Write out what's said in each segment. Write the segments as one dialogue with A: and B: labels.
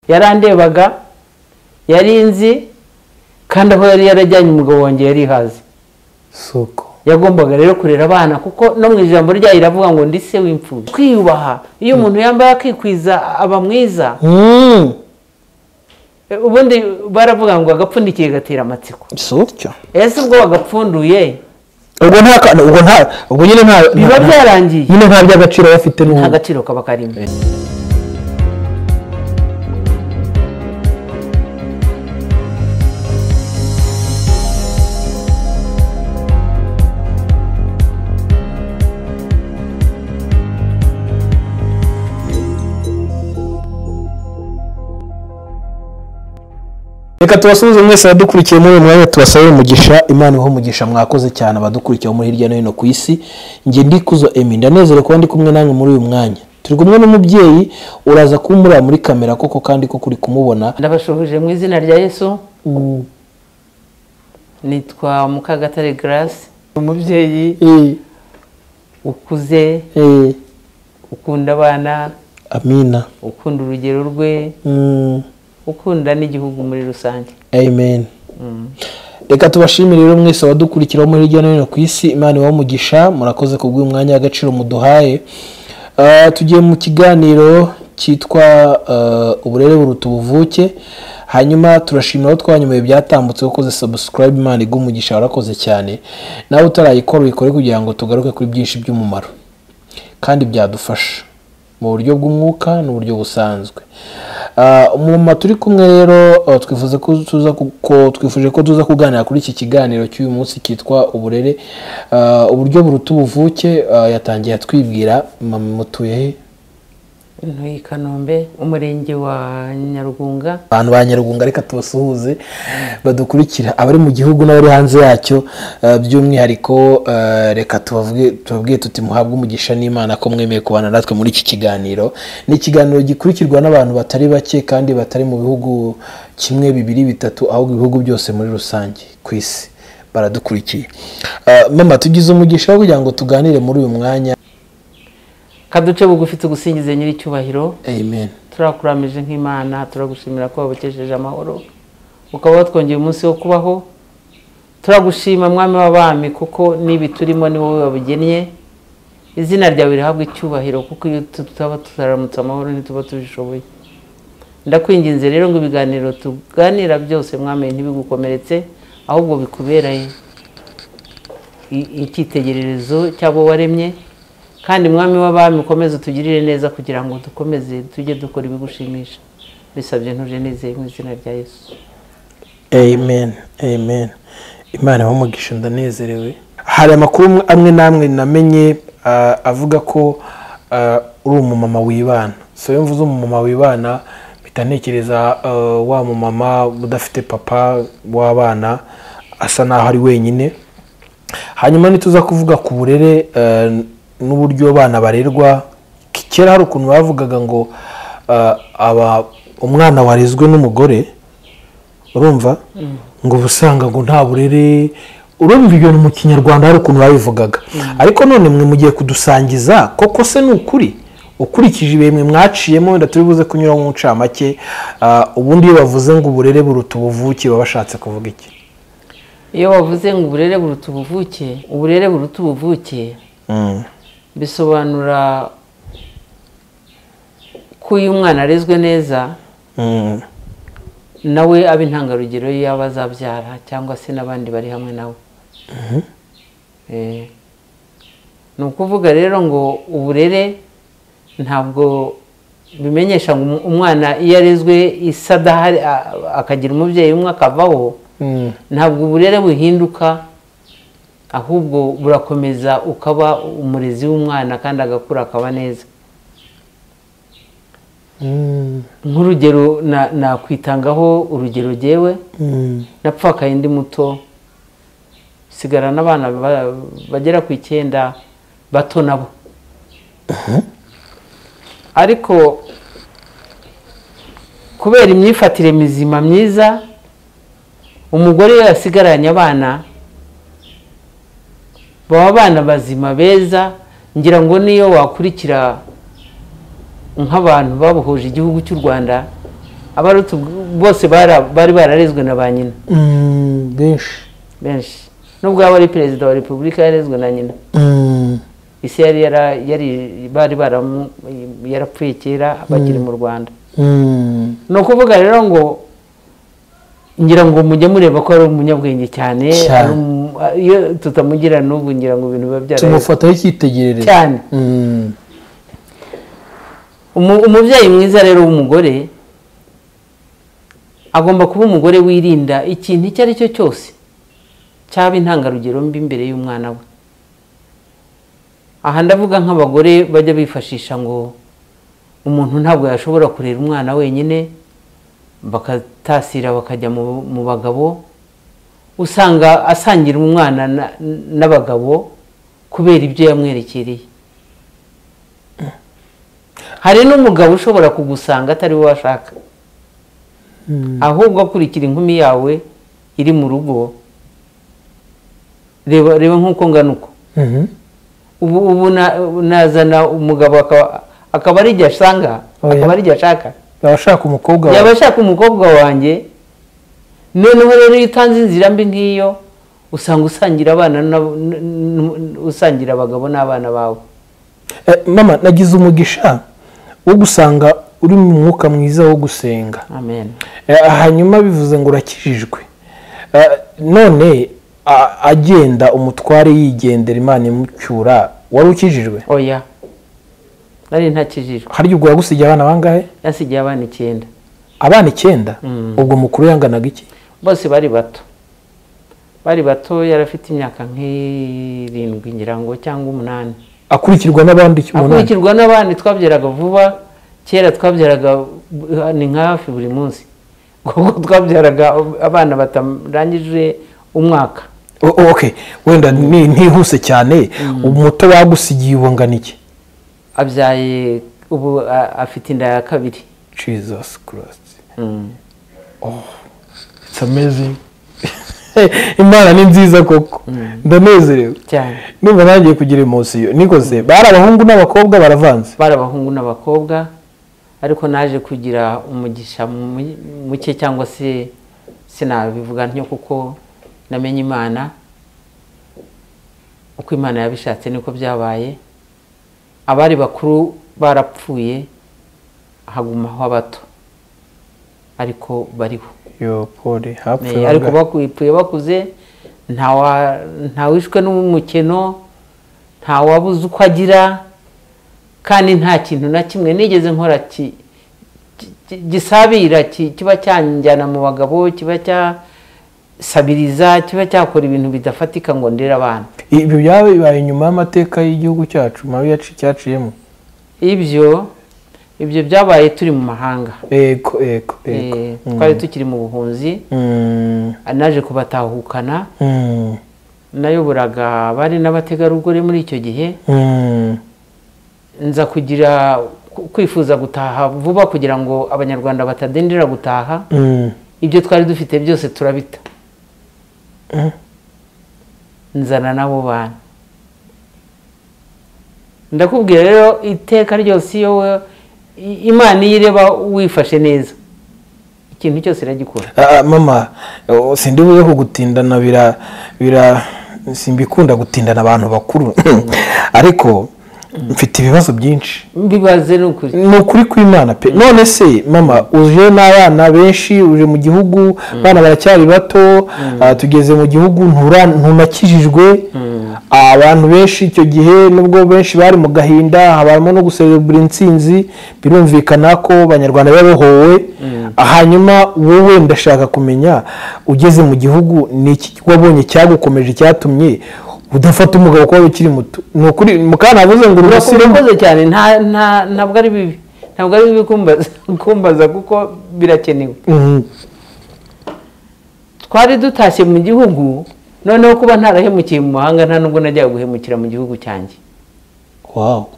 A: Yarandebaga, yarinzi, kandi aho yari yarajyanye umugabo wanjye yari hazi.
B: Suko
A: yagombaga rero kurera abana, kuko no mu ijambo ryayo iravuga ngo ndi se w'imfubyi. Kwiyubaha, iyo umuntu yambaye akikwiza aba mwiza. Ubundi baravuga ngo agapfundikiye gatera amatsiko.
B: Sutyo.
A: Ese ubwo wagapfunduye
B: ubwo nta ubwo nta ubwo nyine nta
A: biba byarangiye,
B: nyine nta by'agaciro bafite n'ubu
A: nta gaciro kaba karimo.
B: Reka tubasuhuze mwese abadukurikiye muri uyu mwanya, tubasabe umugisha, Imana ibahe umugisha. Mwakoze cyane abadukurikiye muri hirya no hino ku isi. Njye Ndikuzo Emmy, ndanezerewe kuba ndi kumwe namwe muri uyu mwanya. Turi kumwe n'umubyeyi, uraza kumureba muri kamera koko kandi koko uri kumubona.
A: Ndabashuhuje mu izina rya Yesu. Nitwa Mukagatare Grace, umubyeyi ukuze, ukunda abana,
B: amina,
A: ukunda urugero rwe, ukunda n'igihugu muri rusange.
B: Amen. Reka tubashimire rero mwese abadukurikira muri hirya no hino ku isi, Imana ibahe umugisha. Murakoze kubw'uyu mwanya w'agaciro muduhaye. Tugiye mu kiganiro cyitwa uburere buruta ubuvuke. Hanyuma turashimira aho twanyumuye byatambutse, ukoze subscribe, Imana iguhe umugisha, warakoze cyane. Nawe utarayikora uyikore kugira ngo tugaruke kuri byinshi by'umumaro kandi byadufasha mu buryo bw'umwuka n'uburyo busanzwe. Umumama turi kumwe rero, twifuje ko tuza kuganira kuri iki kiganiro cy'uyu munsi cyitwa uburere, uburyo buruta ubuvuke. Yatangiye atwibwira. Mama, mutuye he?
A: Ntuye i Kanombe, umurenge wa Nyarugunga.
B: Abantu ba Nyarugunga reka tubasuhuze badukurikira, abari mu gihugu n'abari hanze yacyo, by'umwihariko reka tubabwiye tuti muhabwe umugisha n'Imana ko mwemeye kubana natwe muri iki kiganiro. Ni ikiganiro gikurikirwa n'abantu batari bake kandi batari mu bihugu kimwe, bibiri, bitatu, ahubwo ibihugu byose muri rusange ku isi baradukurikiye. Mama, tugize umugisha wo kugira ngo tuganire muri uyu mwanya.
A: Kaduce bugufi tugusingize nyiricyubahiro.
B: Amen.
A: Turakuramije nk'Imana, turagushimira ko wabukesheje amahoro, ukaba watwongeye umunsi wo kubaho. Turagushima mwami w'abami, kuko nibi turimo ni wowe wabugennye. Izina ryawe rihabwe icyubahiro, kuko iyo tutaba tutaramutse amahoro ntituba tubishoboye. Ndakwinginze rero ngo ibiganiro tuganira byose mwami ntibigukomeretse, ahubwo bikubereye icyitegererezo cy'abo waremye. Kandi mwami w'abami ukomeze utugirire neza kugira ngo dukomeze tujye dukora ibigushimisha. Bisabye ntuje nizeye mu izina rya Yesu.
B: Amen. Amen. Imana ibahe umugisha, ndanezerewe. Hari amakuru amwe namwe namenye avuga ko uri umumama wibana. So iyo mvuze umumama wibana mpita ntekereza wa mumama udafite papa w'abana, asa naho ari wenyine. Hanyuma nituza kuvuga ku burere n'uburyo abana barerwa. Kera hari ukuntu bavugaga ngo umwana warezwe n'umugore, urumva ngo usanga ngo nta burere. Urumva ibyo mu Kinyarwanda hari ukuntu babivugaga. Ariko none mwe mugiye kudusangiza koko se ni ukuri ukurikije ibihe mwe mwaciyemo, wenda turi buze kunyura mu ncamake. Ubundi iyo bavuze ngo uburere buruta ubuvuke baba bashatse kuvuga iki?
A: Iyo bavuze ngo uburere buruta ubuvuke, uburere buruta ubuvuke bisobanura ko uyu mwana arezwe neza, nawe aba intangarugero y'abo azabyara cyangwa se n'abandi bari hamwe nawe. Ni ukuvuga rero ngo uburere ntabwo bimenyesha ngo umwana iyo arezwe isadahari akagira umubyeyi umwe akavaho, ntabwo uburere buhinduka, ahubwo burakomeza ukaba umurezi w'umwana kandi agakura akaba neza. Nk'urugero nakwitangaho urugero jyewe, napfakaye ndi muto, sigara n'abana bagera ku 9 bato nabo. Ariko kubera imyifatire mizima myiza, umugore yasigaranye abana baba abana bazima beza. Ngira ngo niyo wakurikira nk'abantu babohoje igihugu cy'u Rwanda, Abarutu bose bari bararezwe na ba nyina. Benshi. Nubwo yaba ari perezida wa repubulika yarezwe na nyina. Isi yari bari yarapfuye kera bakiri mu Rwanda. Ni ukuvuga rero ngo ngira ngo mujye mureba ko ari umunyabwenge cyane, iyo tutamugira n'ubu ngira ngo ibintu biba byaraye.
B: Tumufataho icyitegererezo
A: cyane. Umubyeyi mwiza rero w'umugore agomba kuba umugore wirinda ikintu icyo ari cyo cyose cyaba intangarugero mbi imbere y'umwana we. Aha ndavuga nk'abagore bajya bifashisha ngo umuntu ntabwo yashobora kurera umwana wenyine, bakatasira bakajya mu bagabo, usanga asangira umwana n'abagabo kubera ibyo yamwerekereye. Hari n'umugabo ushobora kugusanga atari we washaka, ahubwo akurikira inkumi yawe iri mu rugo. Reba nk'uko ngana uko ubu nazana umugabo akaba ari igihe asanga, akaba ari igihe ashaka, yaba ashaka umukobwa wanjye. Noneho rero iyo utanze inzira mbi nk'iyo, usanga usangira abana, usangira abagabo n'abana bawe.
B: Mama, nagize umugisha wo gusanga uri mu mwuka mwiza wo gusenga.
A: Amen.
B: Hanyuma bivuze ngo urakijijwe. None agenda umutware yigendera Imana imucyura, wari ukijijwe?
A: Oya, nari ntakijijwe.
B: Hari ubwo yagusigiye abana bangahe?
A: Yasigiye abana 9.
B: Abana 9? Ubwo mukuru yanganaga iki?
A: Bose bari bato. Bari bato, yarafite imyaka nk'irindwi ngira ngo cyangwa 8.
B: Akurikirwa n'abandi 8?
A: Akurikirwa n'abandi, twabyaraga vuba. Kera twabyaraga ni nka hafi buri munsi, kuko twabyaraga abana batarangije umwaka.
B: Okay, wenda ntihuse cyane. Umuto bagusigiye ubungana iki?
A: Abyaye ubu afite inda ya 2.
B: Jesus Christ. Oh, it's amazing. Imana ni nziza koko. Ndanezerewe
A: cyane.
B: Niba nangiye kugira emotion nikoze. Bari abahungu n'abakobwa baravanze.
A: Bari abahungu n'abakobwa, ariko naje kugira umugisha muke cyangwa se sinabivuga ntyo, kuko namenye Imana uko Imana yabishatse niko byabaye. Abari bakuru barapfuye, hagumaho abato, ariko bariho.
B: Yo pole, hapfuye.
A: Ariko bakupfuye bakuze, nta wishwe n'umukeno, nta wabuze uko agira, kandi nta kintu na kimwe nigeze nkora gisabira kiba cyanjyana mu bagabo, kiba cyasabiriza, kiba cyakora ibintu bidafatika ngo ndere abana.
B: Ibyo byabaye nyuma y'amateka y'igihugu cyacu mabi cyaciyemo.
A: Ibyo byabaye turi mu mahanga.
B: Ego.
A: Twari tukiri mu buhunzi. Naje kubatahukana. Nayoboraga abari n'abategarugori muri icyo gihe. Nza kugira kwifuza gutaha vuba kugira ngo abanyarwanda batadindira gutaha. Ibyo twari dufite byose turabita. Nzana nabo bana. Ndakubwira rero iteka ryose iyo Imana ireba wifashe neza, ikintu cyose iragikora.
B: Mama, sindi buze kugutindana, bira simbikunda gutindana abantu bakuru. Ariko mfite ibibazo byinshi.
A: Mbibaze n'ukuri.
B: Ni ukuri kw'Imana pe. None se mama, uje n'abana benshi, uje mu gihugu, abana baracyari bato, tugeze mu gihugu ntunakijijwe. Abantu benshi icyo gihe nubwo benshi bari mu gahinda, habamo no guserebura intsinzi, birumvikana ko abanyarwanda babohowe. Hanyuma wowe ndashaka kumenya, ugeze mu gihugu ni iki wabonye cyagukomeje cyatumye udafata umugabo kuba ukiri muto? Ni ukuri mukana avuze ngo
A: urakoze cyane, ntabwo ari bibi, ntabwo ari bibi kumbaza kuko birakenewe. Twari dutashye mu gihugu, noneho kuba ntarahemukiye mu mahanga, nta nubwo najyaga guhemukira mu gihugu cyanjye.
B: Wow.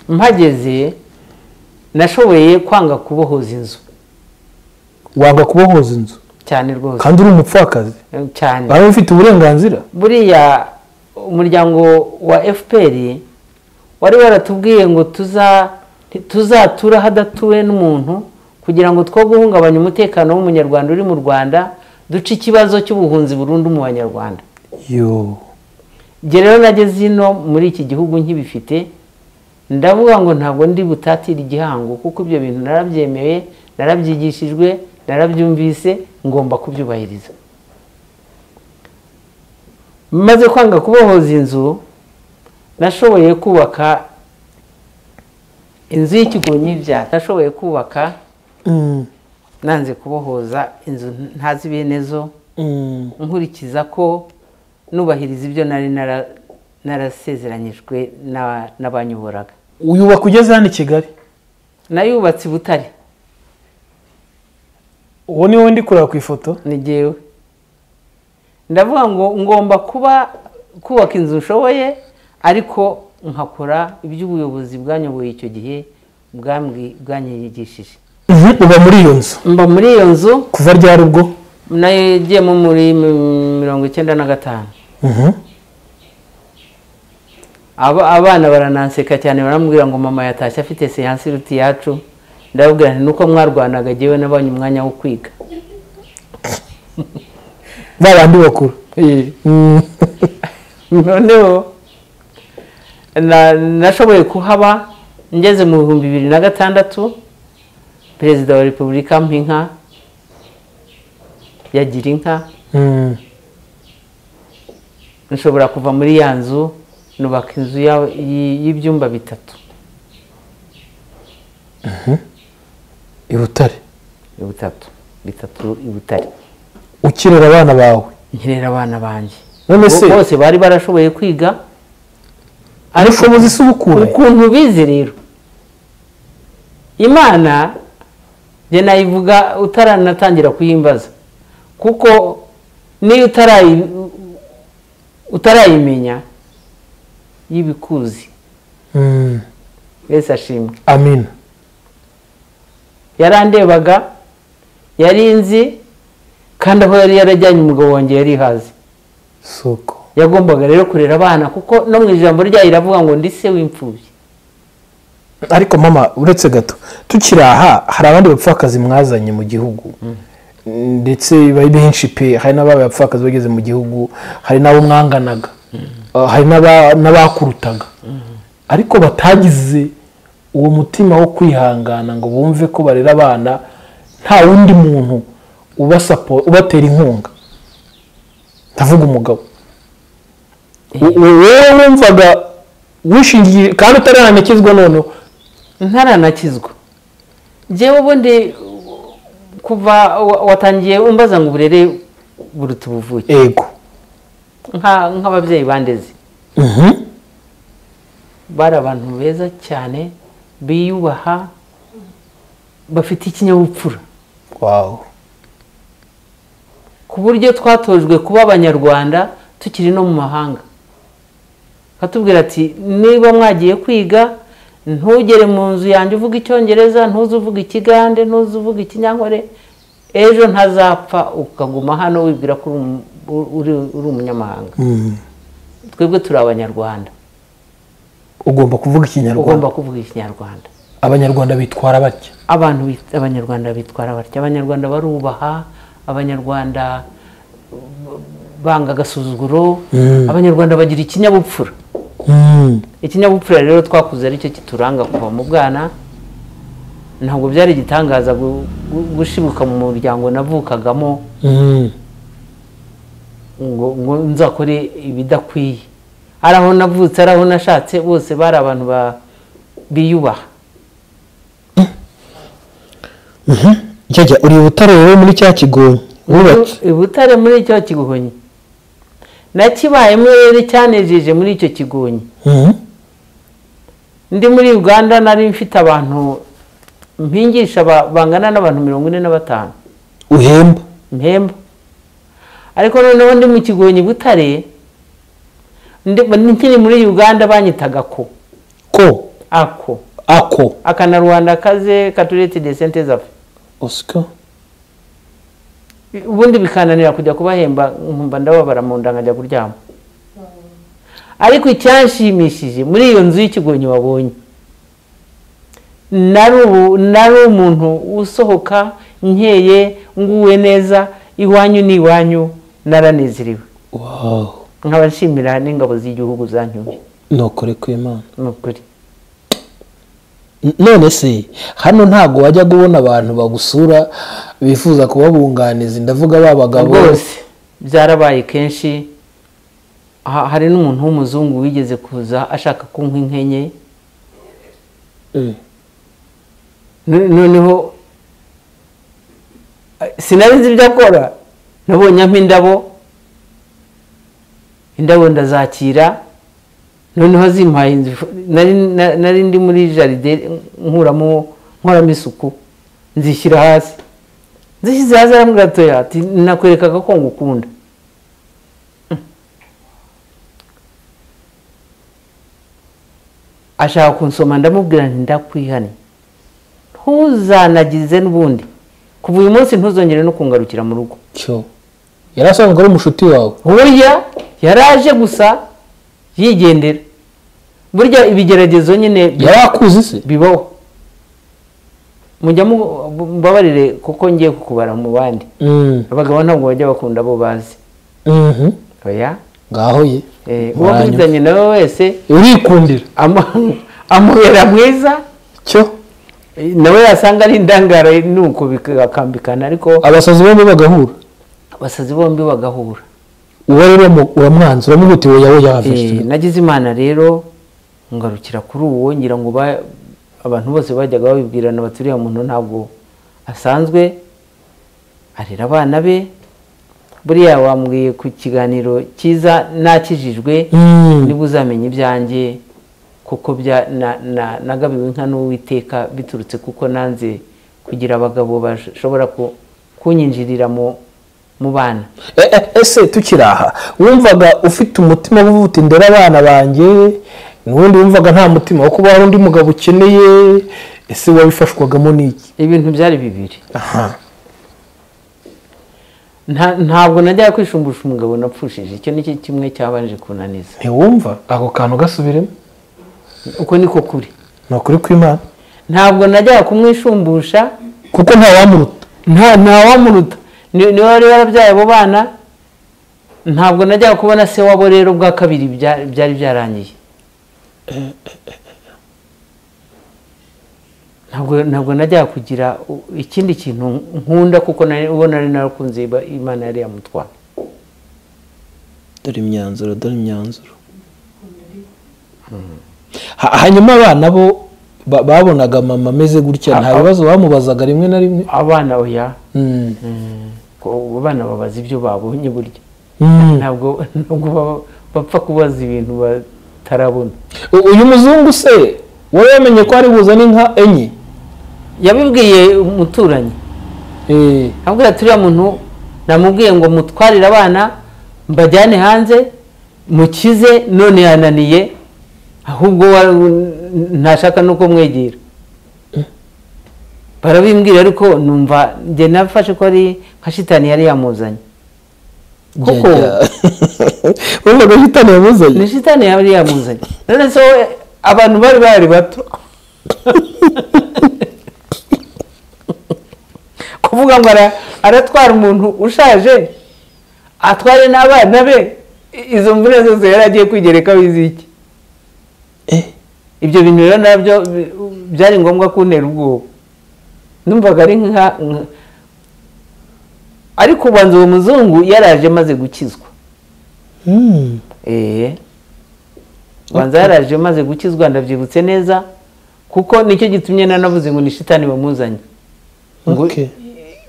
A: Mpageze nashoboye kwanga kubohoza inzu.
B: Wanga kubohoza inzu?
A: Cyane rwose.
B: Kandi uri umupfakazi?
A: Cyane.
B: Baba ufite uburenganzira?
A: Buriya umuryango wa FPR wari waratubwiye ngo Tuzatura hadatuwe n'umuntu kugira ngo two guhungabanya umutekano w'umunyarwanda uri mu Rwanda, duce ikibazo cy'ubuhunzi burundu mu banyarwanda.
B: Yo.
A: Njye rero nageze ino muri iki gihugu nkibifite, ndavuga ngo ntabwo ndi butatire igihango, kuko ibyo bintu narabyemeye, narabyigishijwe, narabyumvise, ngomba kubyubahiriza. Maze kwanga kubohoza inzu, nashoboye kubaka inzu y'ikigonyi bya nashoboye kubaka. Nanze kubohoza inzu ntazi benezo, nkurikiza ko nubahiriza ibyo nari narasezeranyijwe n'abanyoboraga.
B: Uyubaka ugeze hano i Kigali?
A: Nayubatse i Butare.
B: Uwo ni wowe ndi kureba ku ifoto?
A: Ni jyewe. Ndavuga ngo ngomba kuba kubaka inzu nshoboye, ariko nkakora iby'ubuyobozi bwanyoboye icyo gihe bwanyigishije.
B: Uba muri iyo nzu?
A: Mba muri iyo nzu.
B: Kuva ryari ubwo?
A: Nagiyemo muri 95. Abana barananseka cyane, baramubwira ngo mama yatashye afite seansi iruta iyacu. Ndababwira nti nuko mwarwanaga jyewe nabonye umwanya wo kwiga.
B: Babandi bakuru.
A: Noneho nashoboye kuhaba ngeze mu 2006, Perezida wa Repubulika ampa inka ya Girinka. Nshobora kuva muri ya nzu nubaka inzu y'ibyumba 3.
B: I Butare?
A: Bitatu i Butare.
B: Ukirera abana bawe?
A: Nkirera abana banjye.
B: None se
A: bose bari barashoboye kwiga?
B: Ubushobozi si ubukura.
A: Ukuntu bize rero, Imana njye nayivuga utaranatangira kuyimbaza, kuko niyo utarayimenya y'ibikuzi. Yesu ashimwe.
B: Amin.
A: Yarandebaga, yarinzi, kandi aho yari yarajyanye umugabo wanjye yari hazi.
B: Soko.
A: Yagombaga rero kurera abana, kuko no mu ijambo ryayo iravuga ngo ndi se w'imfubyi.
B: Ariko mama, uretse gato tukiri aha, hari abandi bapfakazi mwazanye mu gihugu, ndetse bari benshi pe. Hari n'ababaye abapfakazi bageze mu gihugu, hari n'abo mwanganaga, hari n'abakurutaga, ariko batagize uwo mutima wo kwihangana ngo bumve ko barera abana nta wundi muntu ubatera inkunga. Ndavuga umugabo. Wowe wumvaga wishingiye kandi utaranakizwa? Noneho
A: ntaranakizwa. Njyewe ubundi kuva watangiye umbaza ngo uburere buruta ubuvuke.
B: Yego.
A: Nk'ababyeyi bandeze. Bari abantu beza cyane, biyubaha, bafite ikinyabupfura.
B: Wow.
A: Ku buryo twatojwe kuba abanyarwanda tukiri no mu mahanga. Katubwira ati niba mwagiye kwiga, ntugere mu nzu yanjye uvuga icyongereza, ntuze uvuga ikigande, ntuze uvuga ikinyankore, ejo ntazapfa ukaguma hano wibwira ko uri umunyamahanga. Twebwe turi abanyarwanda.
B: Ugomba kuvuga ikinyarwanda.
A: Ugomba kuvuga ikinyarwanda.
B: Abanyarwanda bitwara batya?
A: Abanyarwanda bitwara batya. Abanyarwanda barubaha, abanyarwanda banga agasuzuguro, abanyarwanda bagira ikinyabupfura. Ikinyabupfura rero twakuze aricyo kituranga kuva mu bwana. Ntabwo byari igitangaza gushibuka mu muryango navukagamo ngo nzakore ibidakwiye. Ari aho navutse, ari aho nashatse, bose bari abantu biyubaha.
B: Jya uri Butare rero muri cya kigonyi wubatse?
A: I Butare muri icyo kigonyi nakibayemo rero, cyanejeje muri icyo kigonyi. Ndi muri Uganda nari mfite abantu mpingisha bangana n'abantu 45.
B: Uhemba?
A: Mpemba. Ariko noneho ndi mu kigonyi Butare, nkiri muri Uganda banyitaga ko.
B: Ko?
A: Ako.
B: Ako.
A: Akanarwanda kaze katurete de sente zafe.
B: Oscar.
A: Ubundi bikananira kujya kubahemba, nkumva ndababara mu nda nkajya kuryama. Ariko icyanshimishije muri iyo nzu y'ikigonyi wabonye, Nari umuntu usohoka nkeye nguwe neza, iwanyu ni iwanyu, naranezerewe.
B: Wow.
A: Nkaba nshimira n'ingabo z'igihugu zantumye.
B: Nukuri kw'Imana.
A: Nukuri.
B: None se hano ntago wajya kubona abantu bagusura bifuza kubabunganiza, ndavuga ba bagabo
A: rwose byarabaye kenshi. Hari n'umuntu w'umuzungu wigeze kuza ashaka kunkwa inkenye. Noneho sinari nzi ibyo akora, nabonye ampa indabo, indabo ndazakira. Noneho zimpaye inzu, nari ndi muri jaride nkoramo isuku, nzishyira hasi. Nzishyize hasi arambwira ati oya, ati nakwerekaga ko ngukunda. Ashaka kunsoma, ndamubwira nti ndakwihane, ntuzanagize n'ubundi, kuva uyu munsi ntuzongere no kungarukira mu rugo.
B: Cyo yari asanzwe ari umushuti wawe?
A: Oya, yaraje gusa yigendera. Burya ibigeragezo nyine
B: yarakuzi se
A: bibaho. Mujya mbabarire kuko ngiye kukubara mu bandi. Abagabo ntabwo bajya bakunda abo bazi. Oya
B: ngaho ye.
A: Uwo akundanye nawe wese
B: urikundira,
A: amubera mwiza.
B: Cyo
A: nawe yasanga ari indangara nuko bikakambikana, ariko
B: abasazi bombi bagahura.
A: Abasazi bombi bagahura.
B: Uwo rero uramwanze, uramubutiye oya oya.
A: Nagize Imana rero ngarukira kuri uwo, ngira ngo abantu bose bajyaga babibwirana baturiye muntu ntabwo asanzwe, arera abana be. Buriya wambwiye ku kiganiro cyiza nakijijwe, niba uzamenya ibyanjye kuko nagabiwe inka n'Uwiteka biturutse kuko nanze kugira abagabo bashobora kunyinjirira mu bana.
B: Ese tukiraha wumvaga ufite umutima uvuta indera abana banjye, n'ubundi wumvaga nta mutima wo kuba hari undi mugabo ukeneye? Ese wabifashwagamo n'iki?
A: Ibintu byari bibiri. Ntabwo najyaga kwishumbusha umugabo napfushije, icyo nicyo kimwe cyabanje kunaniza.
B: Ntiwumva ako kantu gasubiremo?
A: Uko niko kuri.
B: Ni ukuri kw'Imana.
A: Ntabwo najyaga kumwishumbusha
B: kuko ntawamuruta.
A: Ntawamuruta. Niwe wari warabyaye abo bana, ntabwo najyaga kubona se wabo rero bwa kabiri byari byarangiye. Ntabwo najyaga kugira ikindi kintu nkunda kuko uwo nari narakunze Imana yari yamutwara.
B: Dore imyanzuro, dore imyanzuro. Hanyuma abana bo babonaga mama ameze gutya, nta bibazo bamubazaga rimwe na rimwe?
A: Abana oya. Abana babaza ibyo babonye burya. Ntabwo bapfa kubaza ibintu batarabona.
B: Uyu muzungu se wowe wamenye ko ari buzane inka enye?
A: Yabibwiye umuturanyi. Ambwira ati uriya muntu namubwiye ngo mutwarire abana mbajyane hanze mukize, none yananiye, ahubwo ntashaka nuko mwegera. Barabimbwira ariko numva njye nafashe ko ari nka shitani yari yamuzanye. Kuko
B: wumvaga shitani yamuzanye?
A: Ni shitani yari yamuzanye. None se abantu bari bari bato kuvuga ngo aratwara umuntu ushaje atware n'abana be, izo mvune zose yari agiye kwigereka wiziki. Ibyo bintu rero nabyo byari ngombwa kuntera ubwoba. Numvaga ari nka, ariko ubanza uwo muzungu yaraje maze gukizwa. Ubanza yaraje maze gukizwa, ndabyibutse neza kuko nicyo gitumye nanavuze ngo ni shitani bamuzanye. Ngo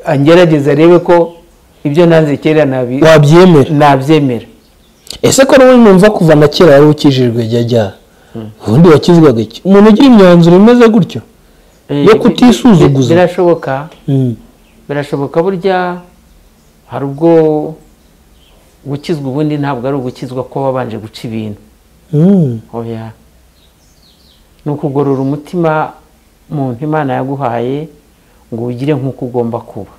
A: angerageza arebe ko ibyo nanze kera
B: wabyemera.
A: Nabyemera.
B: Ese ko n'ubundi numva kuva na kera wari ukijijwe jya ubundi wakizwaga iki? Umuntu ugira imyanzuro imeze gutyo yo kutisuzuguza?
A: Birashoboka. Birashoboka burya hari ubwo gukizwa ubundi ntabwo ari ugukizwa ko wabanje guca ibintu. Oya. Ni ukugorora umutima muntu Imana yaguhaye ngo ugire nk'uko ugomba kuba.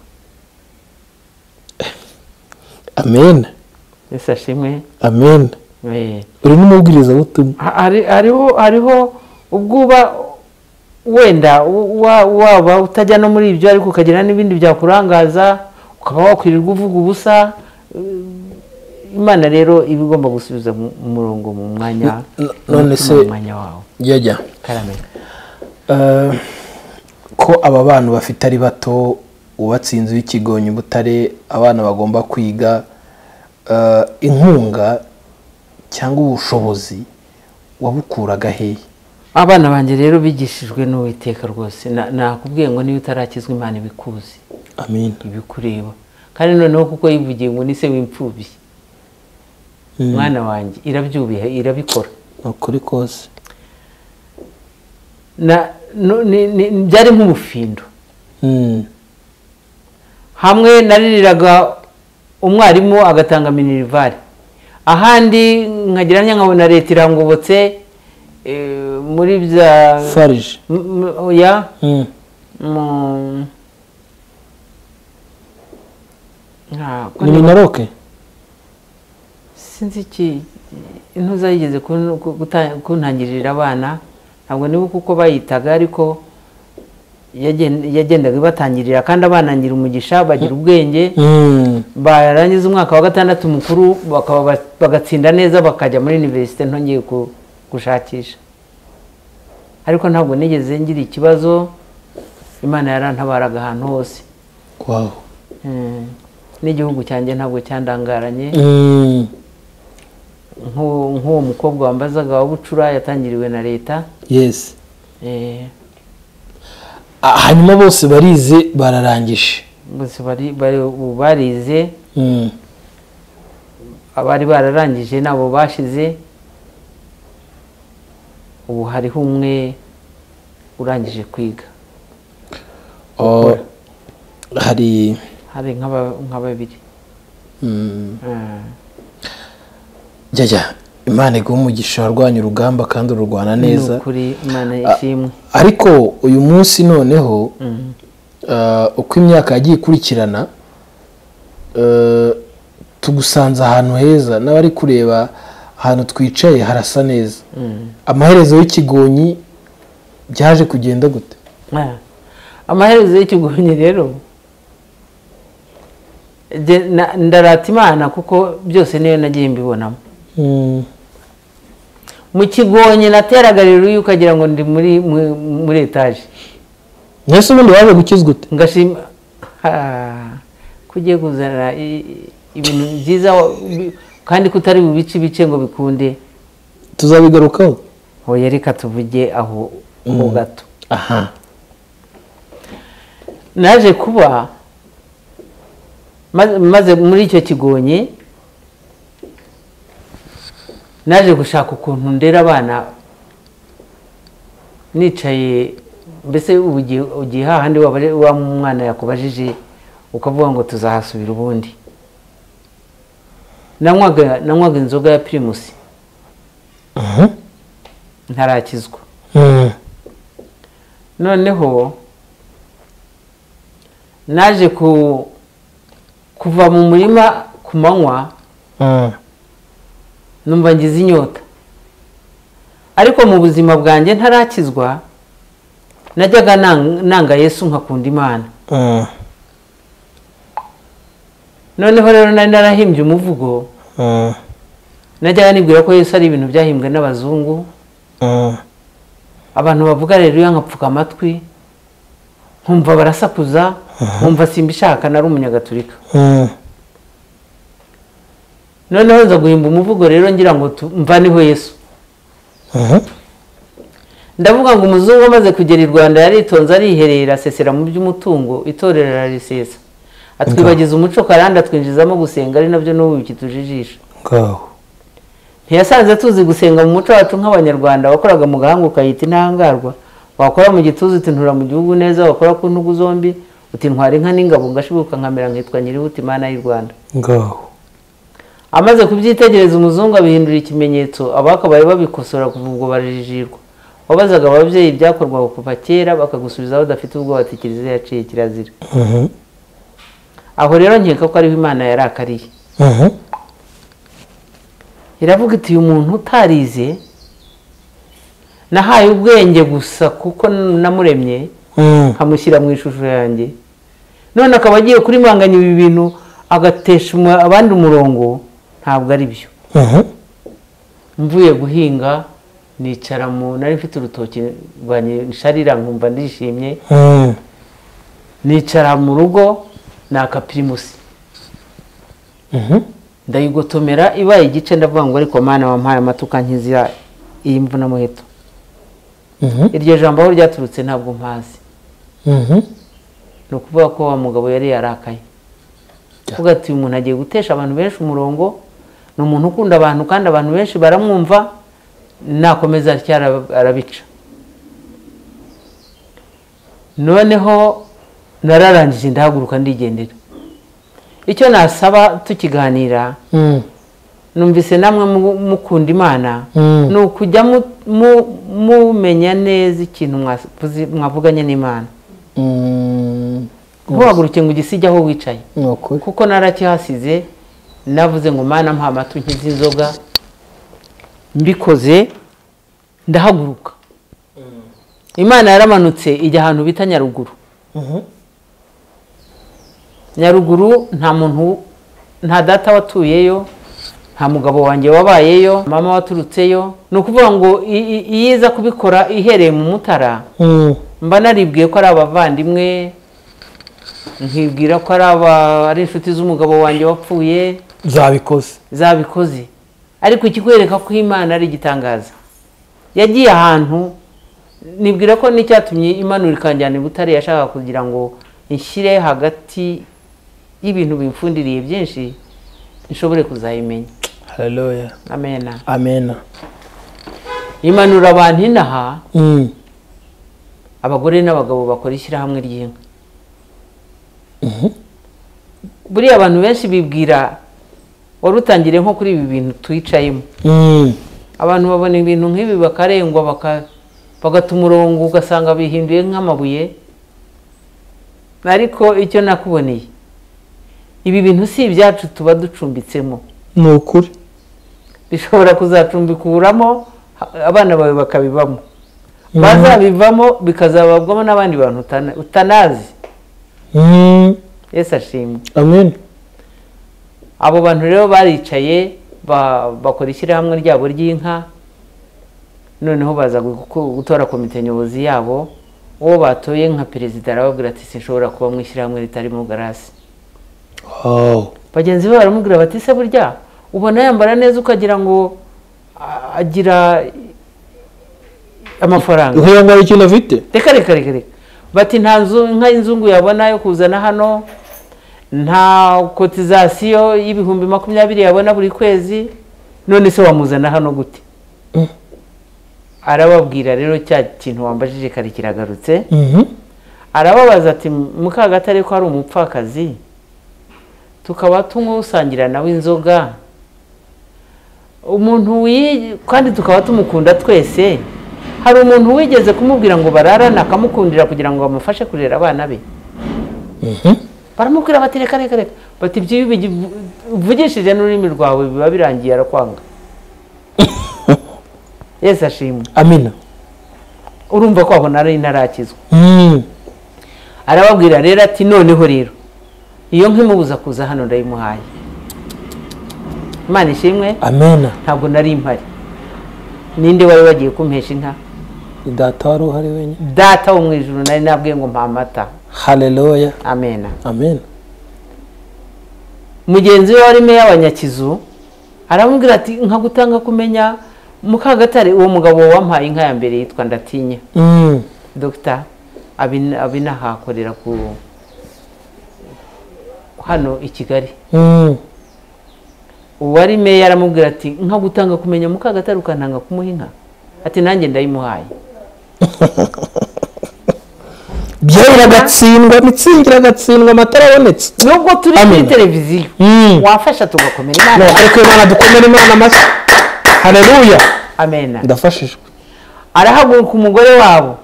B: Amen.
A: Yesu ashimwe.
B: Amen. Uri n'umubwiriza butumwa.
A: Hariho ubwo uba Wenda waba utajya no muri ibyo, ariko ukagira n'ibindi byakurangaza, ukaba wakwirirwa uvuga ubusa. Imana rero iba igomba gusubiza mu murongo, mu mwanya.
B: None se
A: mu mwanya wawe.
B: Yajya
A: Karame.
B: Ko aba bana bafite ari bato, wubatse inzu y'ikigonyi Butare, abana bagomba kwiga, inkunga cyangwa ubushobozi wabukuraga hehe?
A: Abana banjye rero bigishijwe n'Uwiteka rwose. Nakubwiye ngo niba utarakizwa Imana ibikuzi.
B: Amin.
A: Ibikureba. Kandi noneho kuko yivugiye ngo ni se w'imfubyi, mwana wanjye, irabyubiha, irabikora.
B: Ukuri kose.
A: Byari nk'umufindo. Hamwe naririraga umwarimu agatanga minerivare, ahandi nkagira nkabona leta irangobotse muri bya
B: farije.
A: Oya,
B: ni minaroke.
A: Sinzi iki intuza yigeze kuntangirira abana, ntabwo nibuka uko bayitaga, ariko yagendaga ibatangirira, kandi abana ngira umugisha, bagira ubwenge, barangiza umwaka wa 6 mukuru bakaba bagatsinda neza, bakajya muri universite ntongeye gushakisha. Ariko ntabwo nigeze ngira ikibazo, Imana yarantabaraga ahantu hose.
B: Wow.
A: N'igihugu cyanjye ntabwo cyandangaranye. Nk'uwo mukobwa wambazaga wa Bucura yatangiriwe na leta.
B: Yes. Hanyuma bose barize bararangije.
A: Bose barize. Abari bararangije nabo bashize. Ubu hariho umwe urangije kwiga.
B: Hari
A: nka babiri.
B: Jya Imana iguhe umugisha, warwanya urugamba kandi ururwana neza.
A: Kuri Imana ishimwe.
B: Ariko uyu munsi noneho uko imyaka yagiye ikurikirana, tugusanze ahantu heza, n'abari kureba ahantu twicaye harasa neza. Amaherezo y'ikigonyi byaje kugenda gute?
A: Amaherezo y'ikigonyi rero ndarata Imana kuko byose niyo nagiye mbibonamo. Mu kigonyi nateraga rero ukagira ngo ndi muri etage.
B: Nese ubundi waje gukizwa ute?
A: Ngashima kugiye kuzana ibintu byiza kandi kutari bubice ibice ngo bikunde.
B: Tuzabigarukaho.
A: Oya reka tuvuge aho ho gato.
B: Aha.
A: Naje kuba maze muri icyo kigonyi naje gushaka ukuntu ndera abana nicaye, mbese ugiye hahandi wa mwana yakubajije ukavuga ngo tuzahasubira ubundi. Nanywaga inzoga ya Primus. Ntarakizwa. Noneho naje kuva mu murima ku manywa, numva ngize inyota. Ariko mu buzima bwanjye ntarakizwa najyaga nanga Yesu nkakunda Imana. Noneho rero nari narahimbye umuvugo, najyaga nibwira ko Yesu ari ibintu byahimbwe n'abazungu. Abantu bavuga rero nkapfuka amatwi, nkumva barasakuza, nkumva simbishaka, nari umunyagatulika. Noneho nza guhimba umuvugo rero ngira ngo mvaneho Yesu. Ndavuga ngo umuzungu amaze kugera i Rwanda yaritonze ariherera, asesera mu by'umutungo, itorero ararisesa, atwibagiza umuco karanda, atwinjizamo gusenga, ari nabyo n'ubu bikitujijisha. Ntiyasanze tuzi gusenga mu muco wacu nk'abanyarwanda, wakoraga mu gahanga ukayita intahangarwa, wakora mu gituza uti ntura mu gihugu neza, wakora ku ntugu zombi uti ntwara inka n'ingabo, ngashibuka nkamera nkitwa Nyirihuta Imana y'u Rwanda. Amaze kubyitegereza umuzungu abihindura ikimenyetso, abakabaye babikosora kuva ubwo barijijirwa. Wabazaga ababyeyi ibyakorwaga kuva kera bakagusubiza badafite ubwoba bati kiliziya yaciye kirazira. Aho rero nkeka ko ariho Imana yarakariye. Iravuga iti uyu muntu utarize Nahaye ubwenge gusa kuko namuremye nkamushyira mu ishusho yanjye, none akaba agiye kurimanganya ibi bintu agatesha abandi umurongo, ntabwo ari byo. Mvuye guhinga nicara mu nari mfite urutoki rwanjye nsharira nkumva ndishimye, nicara mu rugo naka pirimusi ndayigotomera ibaye igice, ndavuga ngo ariko Mana wampaye amatuka nkiza iyi mvuna muheto. Iryo jambo aho ryaturutse ntabwo mpazi. Ni ukuvuga ko wa mugabo yari yarakaye, kuvuga ati uyu muntu agiye gutesha abantu benshi umurongo, ni umuntu ukunda abantu kandi abantu benshi baramwumva, nakomeza atya arabica. Noneho nararangije ndahaguruka ndigendera. Icyo nasaba tukiganira, numvise namwe mukunda Imana, ni ukujya mumenya neza ikintu mwavuganye n'Imana. Ntuhaguruke ngo ugisige aho wicaye, kuko narakihasize, navuze ngo Mana mpa amata unkize inzoga, mbikoze ndahaguruka. Imana yaramanutse ijya ahantu bita Nyaruguru. Nyaruguru nta muntu, nta data watuyeyo, nta mugabo wanjye wabayeyo, mama waturutseyo. Ni ukuvuga ngo iyiza kubikora ihereye mu Mutara, mba naribwiye ko ari abavandimwe, nkibwira ko ari inshuti z'umugabo wanjye wapfuye, zabikoze. Ariko ikikwereka ko Imana ari igitangaza, yagiye ahantu nibwira ko n'icyatumye imanura ikanjyana i Butare, yashaka kugira ngo inshyire hagati y'ibintu bimfundiriye byinshi nshobore kuzayimenya.
B: Haleluya.
A: Amena.
B: Amena.
A: Imanura abantu inaha, abagore n'abagabo bakora ishyirahamwe ry'inka. Buriya abantu benshi bibwira wari utangire nko kuri ibi bintu twicayemo. Abantu babona ibintu nk'ibi bakarengwa, bagata umurongo, ugasanga bihinduye nk'amabuye. Ariko icyo nakuboneye, ibi bintu si ibyacu tuba ducumbitsemo.
B: Ni ukuri.
A: Bishobora kuzacumbikuramo abana bawe bakabibamo, bazabivamo bikazababwamo n'abandi bantu utanazi. Yesu ashimwe.
B: Amen.
A: Abo bantu rero baricaye bakora ishyirahamwe ryabo ry'inka, noneho baza gutora komite nyobozi yabo. Uwo batoye nka perezida arababwira ati sinshobora kuba mu ishyirahamwe ritarimo Garasi. Bagenzi be baramubwira bati se burya ubona yambara neza ukagira ngo agira amafaranga,
B: ngo ikintu afite.
A: Reka reka reka. Bati nta nzu inka y'inzungu yabona yo kuzana hano, nta kotizasiyo y'ibihumbi 20 yabona buri kwezi, none se wamuzana hano gute? Arababwira rero cya kintu wambajije kare kiragarutse. Arababaza ati Mukagatare ko ari umupfakazi, tukaba tumusangira nawe inzoga, umuntu kandi tukaba tumukunda twese, hari umuntu wigeze kumubwira ngo bararana akamukundira kugira ngo bamufashe kurera abana be? Baramubwira bati reka reka reka, bati ibyo uvugishije n'ururimi rwawe biba birangiye, arakwanga. Yesu ashimwe.
B: Amina.
A: Urumva ko aho nari narakizwa. Arababwira rero ati noneho rero iyo nkimubuza kuza hano ndayimuhaye. Imana ishimwe.
B: Amena.
A: Ntabwo nari mpari. Ninde wari wagiye kumpesha inka?
B: Data wari uhari wenyine.
A: Data wo mu ijuru nari nabwiye ngo mpa amata.
B: Haleluya.
A: Amena.
B: Amen.
A: Mugenzi we wari meya wa Nyakizu aramubwira ati nkagutanga kumenya Mukagatare, uwo mugabo wampaye inka ya mbere yitwa Ndatinya. Dr. Abinaha akorera ku hano i Kigali. Uwari meya aramubwira ati nkagutanga kumenya Mukagatare ukantanga kumuha inka, ati nanjye ndayimuhaye.
B: Byaragatsindwa, mitsingira gatsindwa, amatara abonetse.
A: Nubwo turi kuri televiziyo wafasha tugakomera Imana.
B: No, ariko Imana dukomere Imana amashyi. Haleluya.
A: Amena.
B: Ndafashijwe.
A: Arahaguruka umugore wabo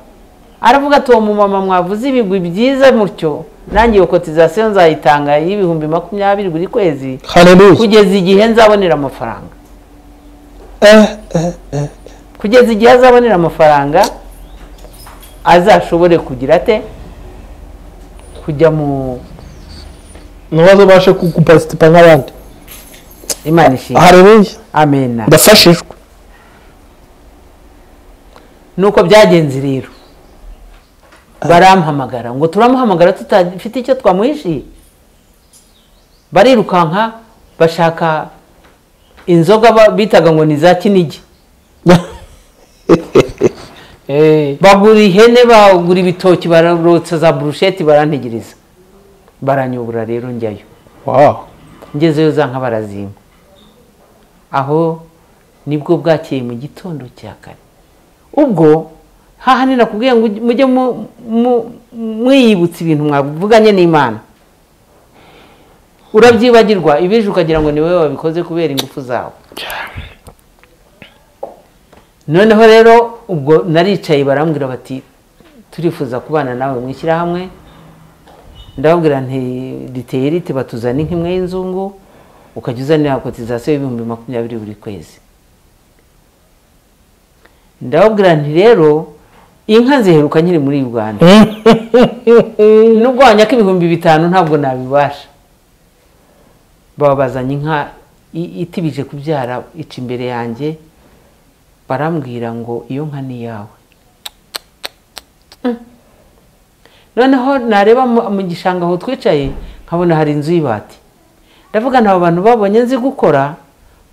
A: aravuga ati uwo mumama mwavuze ibigwi byiza mutyo, nanjye iyo kotizasiyo nzayitanga y'ibihumbi 20 buri kwezi.
B: Haleluya.
A: Kugeza igihe nzabonera amafaranga. Kugeza igihe azabonera amafaranga azashobore kugira ate kujya mu
B: ntibazabashe kuparticipa nk'abandi.
A: Imana ishimwe.
B: Haleluya.
A: Amena.
B: Ndafashijwe.
A: Nuko byagenze rero, barampamagara ngo turamuhamagara tutafite icyo twamuhishiye. Barirukanka bashaka inzoga bitaga ngo ni za Kinigi. Bagura ihene, bagura ibitoki, bararotsa za burusheti, barantegereza, baranyobora rero njyayo.
B: Wow.
A: Ngezeyo za nka barazima. Aho nibwo bwakeye mu gitondo cya kare. Ubwo hahani nakubwiye ngo mujye mwiyibutsa ibintu mwavuganye n'Imana. Urabyibagirwa ibije ukagira ngo ni wowe wabikoze kubera ingufu zawe. Noneho rero ubwo naricaye barambwira bati turifuza kubana nawe mu ishyirahamwe. Ndababwira nti riteye rite, batuzana inka imwe y'inzungu ukajya uzanira cotisation 20,000 buri kwezi. Ndababwira nti rero inka ziheruka nkiri muri Uganda, nubwo wanyaka 5,000 ntabwo nabibasha. Babazanye inka itibije kubyara ica imbere yanjye, barambwira ngo iyo nka ni yawe. Noneho nareba mu gishanga aho twicaye nkabona hari inzu y'ibati. Ndavuga nta bantu babonye nzi gukora,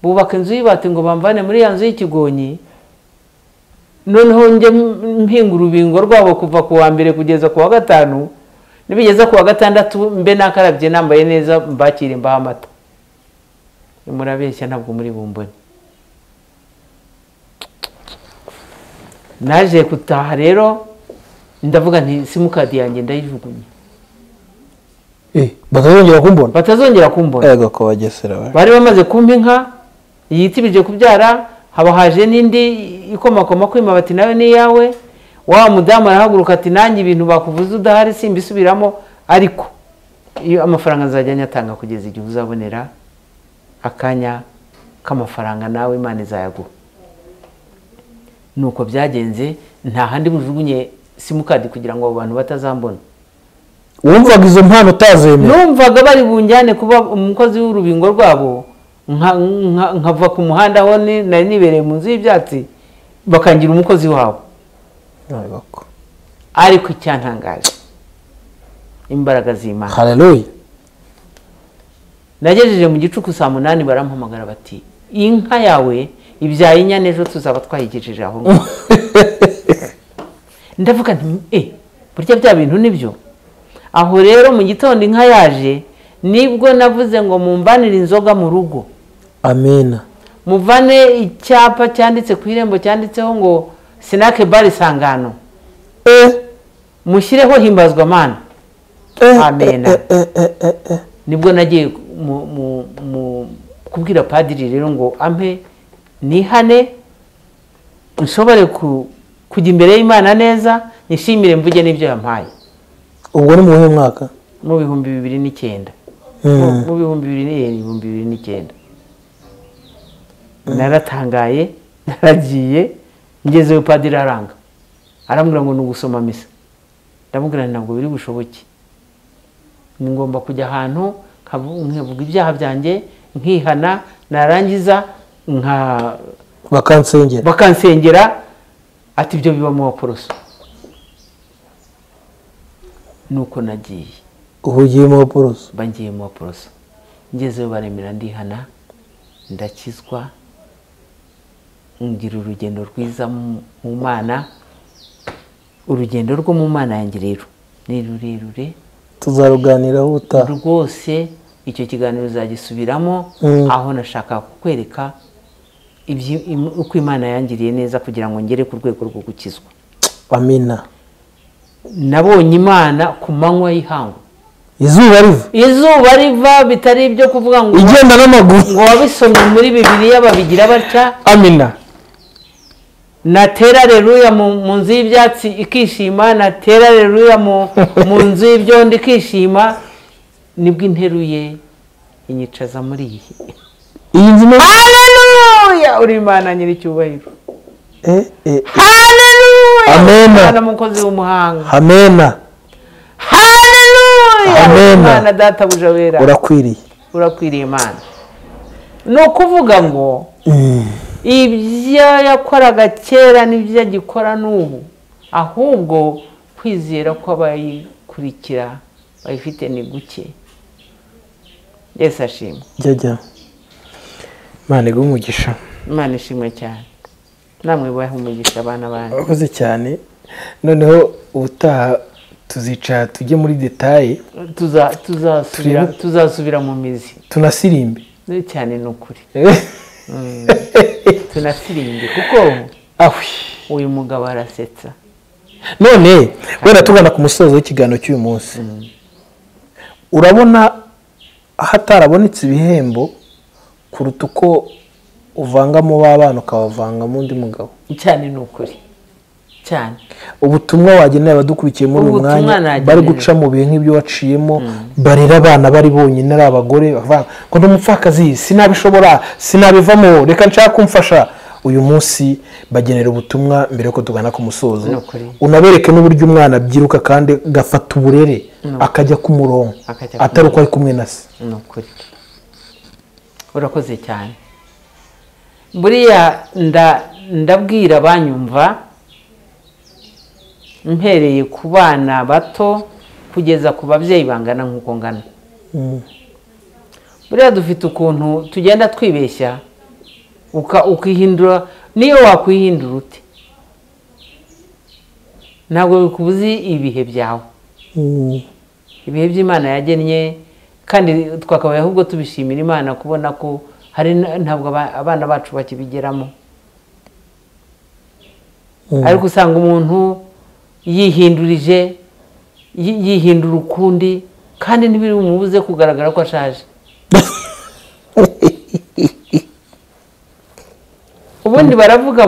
A: bubaka inzu y'ibati ngo bamvane muri ya nzu y'ikigonyi. Noneho njye mpinga urubingo rwabo kuva ku wa mbere kugeza ku wa gatanu, nibigeza ku wa gatandatu mbe nakarabye nambaye neza mbakire mbaha amata. Murabeshya ntabwo muri bumbone. Naje gutaha rero ndavuga nti simukadi yanjye ndayijugunye.
B: Batazongera kumbona.
A: Batazongera kumbona.
B: Ego ko bagesera.
A: Bari bamaze kumpa inka yitibije kubyara, haba haje n'indi ikomakoma kwima bati nawe ni yawe. Wa mudamu arahaguruka ati nanjye ibintu bakuvuze udahari simbisubiramo, ariko iyo amafaranga nzajya nyatanga kugeza igihe uzabonera akanya k'amafaranga nawe Imana izayaguha. Nuko byagenze, nta handi bujugunye simukadi kugira ngo abo bantu batazambona.
B: Wumvaga izo mpano utazemera?
A: Numvaga bari bunjyane kuba umukozi w'urubingo rwabo, nkava ku muhanda aho nari nibereye mu nzu y'ibyatsi, bakangira umukozi wabo. Ariko icyantangaje imbaraga z'Imana.
B: Haleluya.
A: Nagejeje mu gicuku saa 8 barampamagara bati inka yawe ibyaye inyana ejo tuzaba twayigejeje aho ngaho. Ndavuga nti burya bya bintu nibyo. Aho rero mu gitondo inka yaje, nibwo navuze ngo mumvanire inzoga mu rugo.
B: Amena.
A: Muvane icyapa cyanditse ku irembo cyanditseho ngo Sinake Bar Sangano. Mushyireho himbazwa Mana. Amena. Nibwo nagiye kubwira padiri rero ngo ampe nihane nshobore kujya imbere y'Imana neza, nishimire mvuge n'ibyo yampaye.
B: Ubwo ni mu mwaka?
A: Mu 2009. Mu 2009. Naratangaye, naragiye, ngezeyo padiri aranga. Arambwira ngo nugusoma misa. Ndamubwira ntabwo biri bushoboke. Ni ngomba kujya ahantu nkavuga ibyaha byanjye, nkihana, narangiza nka
B: bakansengera.
A: Bakansengera ati ibyo biba mu baporoso. Nuko nagiye.
B: Uhugiye mu baporoso?
A: Bangiye mu baporoso. Ngezeyo baremera ndihana, ndakizwa, ngira urugendo rwiza mu Mana. Urugendo rwo mu Mana yanjye rero ni rurerure,
B: tuzaruganiraho ubutaha
A: rwose. Icyo kiganiro uzagisubiramo, aho nashaka kukwereka uko Imana yangiriye neza kugira ngo ngere ku rwego rwo gukizwa.
B: Amina.
A: Nabonye Imana ku manywa y'ihangu,
B: izuba riva,
A: izuba riva, bitari ibyo kuvuga ngo
B: igenda n'amaguru
A: ngo wabisomye muri Bibiliya babigira batya.
B: Amina.
A: Natera aleluya mu nzu y'ibyatsi ikishima, natera aleluya mu nzu y'ibyondo ikishima. Nibwo interuye inyicaza muri iyi
B: nzu.
A: Haleluya, uri Imana nyiricyubahiro. Haleluya!
B: Amena.
A: Imana mukozi w'umuhanga.
B: Amena.
A: Haleluya!
B: Amena.
A: Imana databuja wera.
B: Urakwiriye.
A: Urakwiriye Imana. Ni ukuvuga ngo ibyo yakoraga kera n'ibyo agikora n'ubu, ahubwo kwizera kw'abayikurikira bayifite ni guke. Yesu ashimwe.
B: Jya. Imana iguhe umugisha.
A: Imana ishimwe cyane. Namwe bahe umugisha abana banyu.
B: Urakoze cyane. Noneho ubutaha tuzicara tujye muri detail,
A: tuzasubira mu mizi,
B: tunasirimbe
A: cyane. Ni ukuri tunasirimbe, kuko uyu mugabo arasetsa.
B: None wenda tugana ku musozo w'ikiganiro cy'uyu munsi, urabona hatarabonetse ibihembo kuruta uko uvangamo b'abana ukabavangamo undi mugabo?
A: Cyane, ni ukuri cyane.
B: Ubutumwa wagenera abadukurikiye muri uyu mwanya bari guca mu bihe nk'ibyo waciyemo, barera abana bari bonyine, ari abagore bavuga ngo ndi umupfakazi, sinabishobora, sinabivamo, reka nshaka kumfasha. Uyu munsi bagenera ubutumwa mbere yuko tugana ku musozo, unabereke n'uburyo umwana abyiruka kandi agafata uburere, akajya ku murongo, atari uko ari kumwe na se.
A: Ni ukuri, urakoze cyane. Buriya ndabwira abanyumva, mpereye ku bana bato kugeza ku babyeyi bangana nk'uko ngana. Buriya dufite ukuntu tugenda twibeshya, ukihindura. Niyo wakwihindura ute, ntabwo bikubuza ibihe byawe, ibihe by'Imana yagennye. Kandi twakabaye ahubwo tubishimira Imana kubona ko hari ntabwo abana bacu bakibigeramo. Ariko usanga umuntu yihindurije, yihindura ukundi, kandi ntibiri bumubuze kugaragara ko ashaje. Ubundi baravuga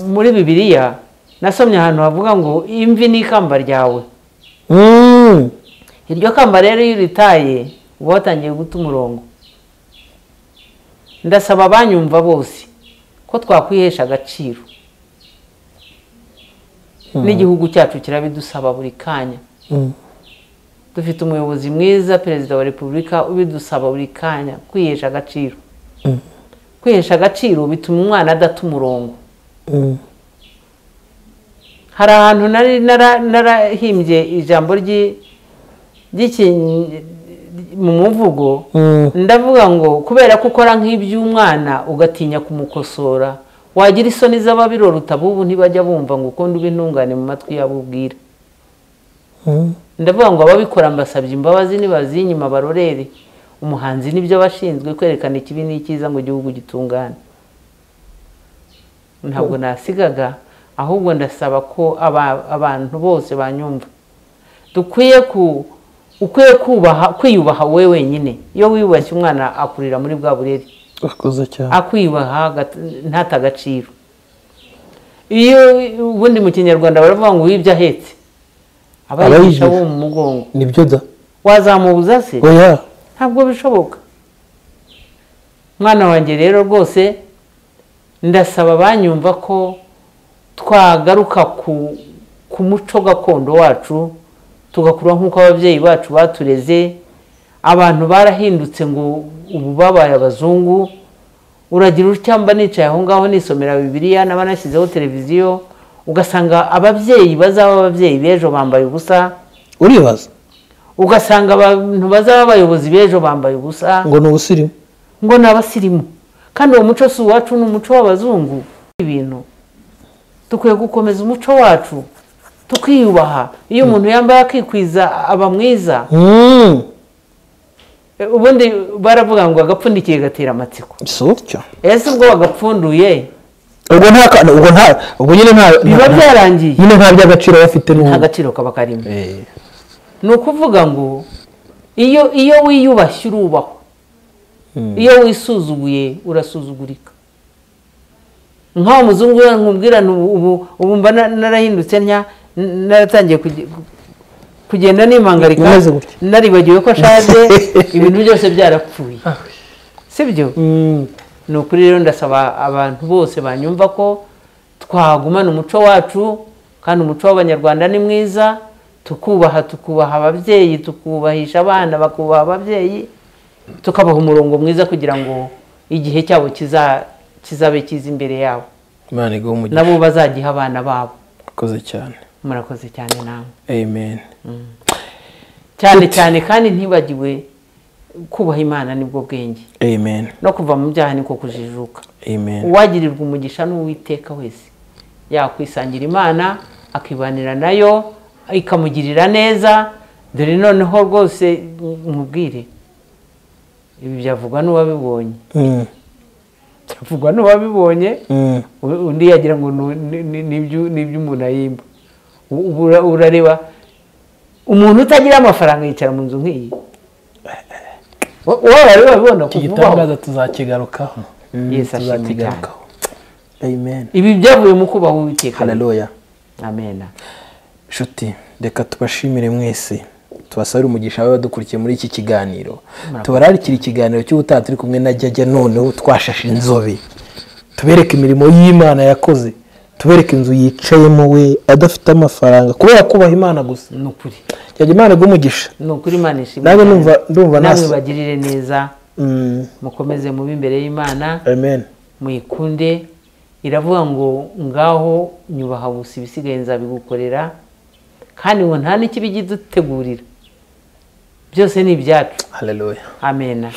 A: muri Bibiliya, nasomye ahantu havuga ngo imvi ni ikamba ryawe. Iryo kamba rero iyo uritaye uba watangiye guta umurongo. Ndasaba abanyumva bose ko twakwihesha agaciro. N'igihugu cyacu kirabidusaba buri kanya. Dufite umuyobozi mwiza, Perezida wa Repubulika, ubidusaba buri kanya kwihesha agaciro. Kwihesha agaciro bituma umwana adata umurongo. Hari ahantu nari narahimbye ijambo mu muvugo, ndavuga ngo kubera ko ukora nk'iby'umwana ugatinya kumukosora, wagira isoni z'ababirora utabubu ntibajya bumva ngo ukundi ube intungane mu matwi yabo ubwira. Ndavuga ngo ababikora mbasabye imbabazi, nibazinyima barorere. Umuhanzi nibyo bashinzwe kwerekana ikibi n'icyiza ngo igihugu gitungane. Ntabwo nasigaga, ahubwo ndasaba ko abantu bose banyumva dukwiye ukwiye kubaha, kwiyubaha wowe wenyine. Iyo wiyubashye umwana akurira muri bwa burere, akwiyubaha ntata agaciro. Iyo ubundi mu Kinyarwanda baravuga ngo wibye ahetse aba yigisha wo mu mugongo.
B: Nibyo da,
A: wazamubuza se?
B: Oya,
A: ntabwo bishoboka. Mwana wanjye rero rwose ndasaba banyumva ko twagaruka ku muco gakondo wacu, tugakura nk'uko ababyeyi bacu batureze. Abantu barahindutse ngo ubu babaye abazungu. Uragira ucyamba nicaye aho ngaho nisomera Bibiliya, n'abanashyizeho televiziyo, ugasanga ababyeyi bazaba ababyeyi b'ejo bambaye ubusa.
B: Uribaza,
A: ugasanga abantu bazaba abayobozi b'ejo bambaye ubusa,
B: ngo ni ubusirimu,
A: ngo ni abasirimu. Kandi uwo muco si uwacu, ni umuco w'abazungu. Ibintu dukwiye gukomeza umuco wacu, tukiyubaha. Iyo umuntu yambaye akikwiza aba mwiza. Ubundi baravuga ngo agapfundikiye gatera amatsiko. Ese ubwo bagapfunduye,
B: ubwo nyine nta
A: biba byarangiye,
B: nyine nta by'agaciro bafite,
A: nta gaciro kaba karimo. Ni ukuvuga ngo iyo wiyubashye urubahwa, iyo wisuzuguye urasuzugurika. Nk'aho muzungu nkubwira ubu mba narahindutse ntya, naratangiye kugenda nimangarika, naribagiwe ko ashaje, ibintu byose byarapfuye, sibyo? Ni ukuri rero ndasaba abantu bose banyumva ko twagumana umuco wacu, kandi umuco w'Abanyarwanda ni mwiza, tukubaha ababyeyi, tukubahisha abana bakubaha ababyeyi, tukabaha umurongo mwiza kugira ngo igihe cyabo kizabe kiza imbere yabo.
B: Imana iguhe umugisha.
A: Nabo bazagiha abana babo.
B: Murakoze cyane.
A: Murakoze cyane namwe.
B: Amen.
A: Cyane cyane kandi ntibagiwe kubaha Imana nibwo bwenge.
B: Amen.
A: No kuva mu byaha niko kujijuka.
B: Amen.
A: Uwagirirwa umugisha n'Uwiteka wese yakwisangira Imana akibanira nayo ikamugirira neza. Dore noneho rwose mubwire ibi byavugwa n'uwabibonye. Byavugwa n'uwabibonye. Undi yagira ngo nibyo umuntu ayimba. Urareba umuntu utagira amafaranga yicara mu nzu nk'iyi. Wowe wabibona
B: kuvuga. Igitangaza tuzakigarukaho.
A: Tuzakigarukaho.
B: Amen.
A: Ibi byavuye mu kubaha Uwiteka.
B: Haleluya.
A: Amen.
B: Nshuti, reka tubashimire mwese, tubasabire umugisha w'abadukurikiye muri iki kiganiro. Tubararikira ikiganiro cy'ubutaha turi kumwe na Jajya, noneho twashashe inzobe, tubereke imirimo y'Imana yakoze, tubereke inzu yicayemo we adafite amafaranga kubera kubaha Imana gusa.
A: Ni ukuri.
B: Jajya, Imana iguhe umugisha.
A: Ni ukuri, Imana ishimwe.
B: Nawe ndumva
A: namwe bagirire neza. Mukomeze mube imbere y'Imana.
B: Amen.
A: Muyikunde. Iravuga ngo ngaho nyubaha gusa ibisigaye nzabigukorera, kandi ngo nta n'ikibi kidutegurira, byose ni ibyacu.
B: Haleluya.
A: Amen.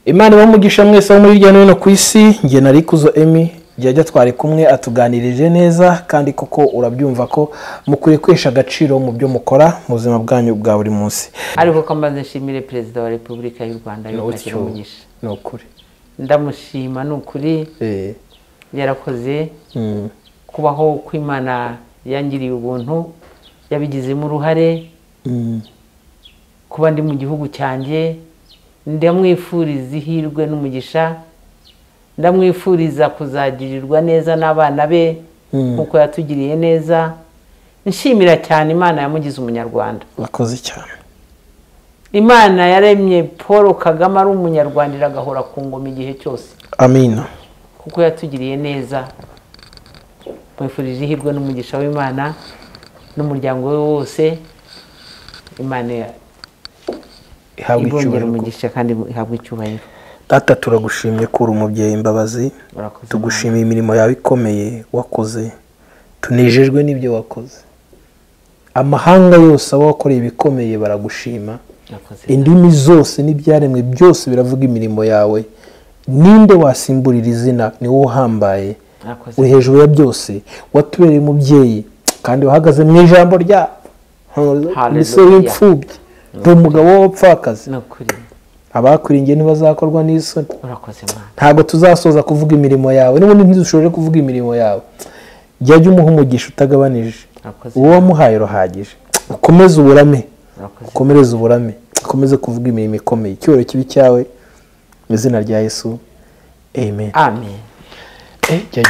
B: Imana ibahe umugisha mwese wo muri hirya no hino ku isi. Njye nari Kuzo Emmy, Jajya twari kumwe, atuganirije neza, kandi koko urabyumva ko mukwiye kwesha agaciro mu byo mukora mu buzima bwanyu bwa buri munsi.
A: Ariko ko mbanze nshimire Perezida wa Repubulika y'u Rwanda yuko umugisha.
B: Ni ukuri.
A: Ndamushima, ni ukuri. Yarakoze. Kubaho kw'Imana yangiriye ubuntu, yabigizemo uruhare. Kuba ndi mu gihugu cyanjye, ndamwifuriza ihirwe n'umugisha, ndamwifuriza kuzagirirwa neza n'abana be nkuko yatugiriye neza. Nshimira cyane Imana yamugize umunyarwanda.
B: Urakoze cyane.
A: Imana yaremye Paul Kagame ari umunyarwanda, iragahora ku ngoma igihe cyose.
B: Amina.
A: Kuko yatugiriye neza. Mwifurije ihirwe n'umugisha w'Imana n'umuryango we wose. Imana
B: ihabwe icyubahiro
A: umugisha kandi ihabwe icyubahiro.
B: Data, turagushimye ko uri umubyeyi imbabazi, tugushimiye imirimo yawe ikomeye wakoze, tunejejwe n'ibyo wakoze. Amahanga yose abo wakoreye ibikomeye baragushima, indimi zose n'ibyaremwe byose biravuga imirimo yawe. Ninde wasimburira izina? Ni wowe uhambaye, uri hejuru ya byose, watubereye umubyeyi kandi wahagaze mu ijambo rya mise w'imfubyi, ndi umugabo w'abapfakazi. Abakwiringiye ntibazakorwa n'isoni. Ntabwo tuzasoza kuvuga imirimo yawe, n'ubundi ntidushoje kuvuga imirimo yawe. Jya umuha umugisha utagabanije, uwo wamuhaye uruhagije. Ukomeze uburame, ukomereze uburame, ukomeze kuvuga imirimo ikomeye. Icyubahiro kibe cyawe mu izina rya Yesu. Amen.
A: Amen.
B: Jya